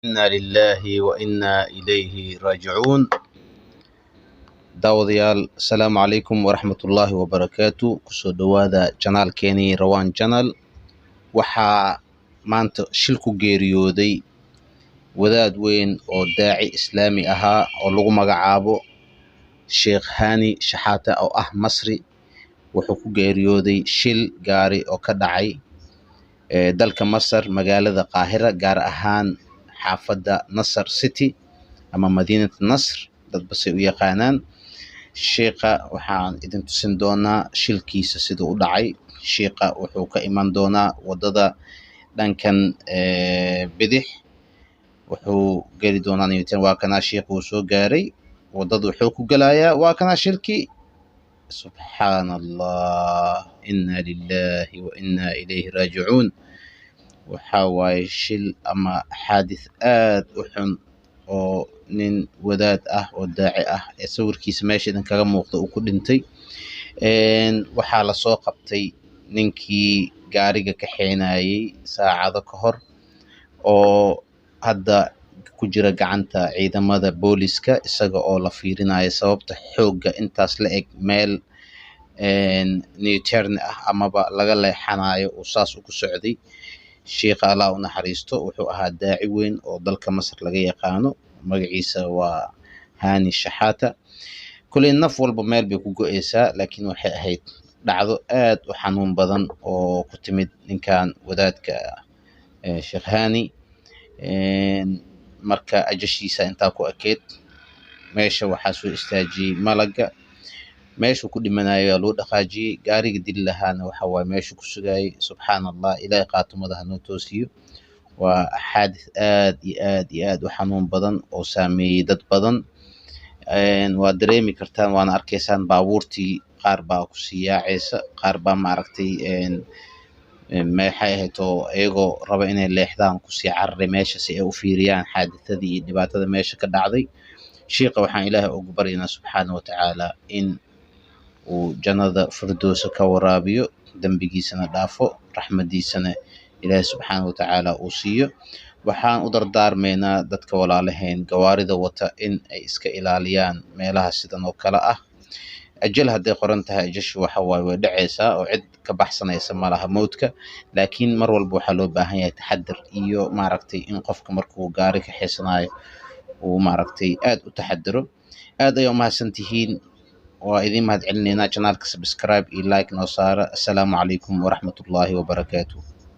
Inna lillahi wa inna ilayhi raajicuun. Daawadayaal, asalaamu calaykum waraxmatullaahi wabarakaatu. Kusoo dhowaada janaalkeenii Rawaan Janal. Waxaa maanta shil ku geeriyooday wadaad weyn oo daaci islaami ahaa oo lagu magacaabo Sheekh Hani Shaxaata oo ah Masri. Wuxuu ku geeriyooday shil gaari oo ka dhacay dalka Masar, magaalada Qaahira, gaar ahaan xaafadda Nasr City ama Madiinat Nasr, dadba say u yaqaanaan. Sheekha waxaan idin tusin doonaa shilkiisa siduu u dhacay. Sheekha wuxuu ka iman doonaa wadada dhankan bidix, wuxuu geli doonaa Newton. Waa kanaa sheekha, uu soo gaaray wadada, wuxuu ku gelayaa, waa kanaa shilkii. Subxaana Allah, inna lillahi wa inna ilayhi raajicuun. Waxaa waaye shil ama xaadith aad u xun oo nin wadaad ah oo daaci ah ee sawirkiisa meesha idinkaga muuqda uu ku dhintay. Waxaa lasoo qabtay ninkii gaariga kaxeynayay saacado ka hor oo hadda ku jira gacanta ciidamada booliska, isaga oo la fiirinayo sababta xoogga intaas la eg meel newtern ah amaba laga leexanayo uu saas ugu socday. Sheikha Allah u naxariisto, wuxuu ahaa daaci weyn oo dalka Masar laga yaqaano, magaciisa waa Hani Shaxaata. Kuley naf walba meel bay ku go'eysaa, laakiin waxay ahayd dhacdo aad u xanuun badan oo ku timid ninkan wadaadka Sheekh Hani. Marka ajashiisa intaa ku ekeyd, meesha waxaa soo istaajiyey malaga, meeshuu ku dhimanayo waa loo dhaqaajiyey, gaariga dili lahaana waxa waaye meeshuu ku sugayay. Subxaana Allah, Ilaahay qaatumada hanoo toosiyo. Waa xaadith aad iyo aad iyo aad u xanuun badan oo saameeyey dad badan. Waa dareemi kartaan waana arkaysaan, baabuurtii qaar baa kusii yaacaysa, qaar baa maaragtay maxay ahayd oo iyagoo raba inay leexdaan kusii cararay meesha si ay u fiiriyaan xaadithadii iyo dhibaatada meesha ka dhacday. Sheikha waxaan Ilaahay ugu baryaynaa subxaana wa tacaala in uu jannada firdowsa ka waraabiyo, dembigiisana dhaafo, raxmadiisana Ilaahay subxaana wa tacaala uu siiyo. Waxaan u dardaarmaynaa dadka walaalaheen gawaarida wata in ay iska ilaaliyaan meelaha sidan oo kale ah. Ajal hadday qoran tahay, ajashu waxa waaye way dhacaysaa oo cid ka baxsanaysa malaha mowdka, laakiin mar walba waxaa loo baahan yahay taxadir iyo maaragtay in qofka markuu gaari ka xeysanayo uu maaragtay aad u taxadiro. Aad ayaa umahadsan tihiin, waa idiin mahad celinaynaa. Janaalka subscribe iyo like noo saara. Assalaamu calaykum waraxmatullaahi wabarakaatu.